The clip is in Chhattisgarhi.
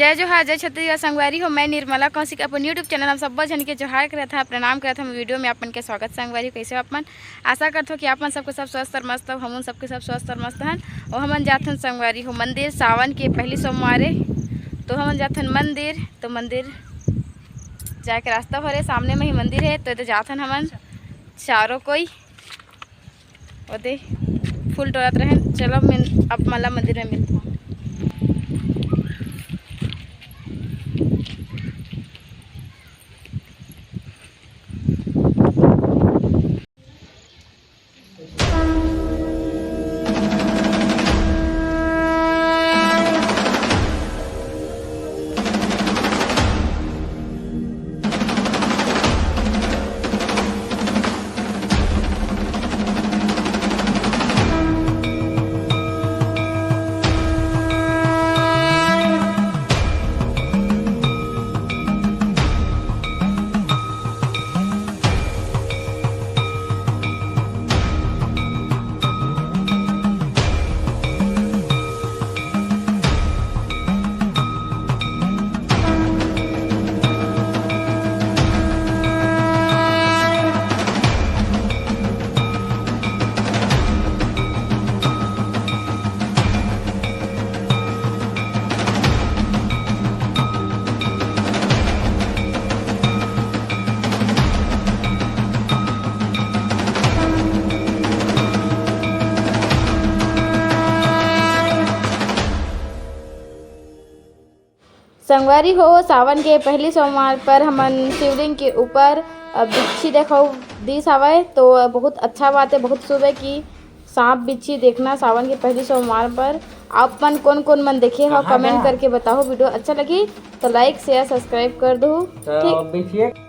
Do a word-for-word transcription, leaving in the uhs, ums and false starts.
जय जोहार, जय छत्तीसगढ़ संगवारी हो। मैं निर्मला कौशिक अपन YouTube चैनल हम सब्बो झन के जोहार करत हव, प्रणाम करत हव। वीडियो में आप मन के स्वागत संगवारी हो। कैसे हो आप मन? आशा करत हो कि आप मन सबके सब स्वस्थ और मस्त हो, हमन सबके सब स्वस्थ और मस्त हन। और हमन जाथन संगवारी हो मंदिर, सावन के पहली सोमवार ए, तो हमन जाथन मंदिर। तो मंदिर जाके रास्ता भरे सामने में ही मंदिर है, तो एदे जाथन हमन चारों कोई। ओदे फूल टोरत रहे। चलो, मैं आप मन ला मंदिर में मिलता हूँ। संगवारी हो, सावन के पहली सोमवार पर हमन शिवलिंग के ऊपर, अ, बिच्छी देखो दिस हवय, तो बहुत अच्छा बात है, बहुत शुभ है कि सांप बिच्छी देखना सावन के पहली सोमवार पर। आप मन कोन कोन मन देखे हो, कमेंट करके बताओ। वीडियो अच्छा लगी तो लाइक, शेयर, सब्सक्राइब कर दो। ठीक।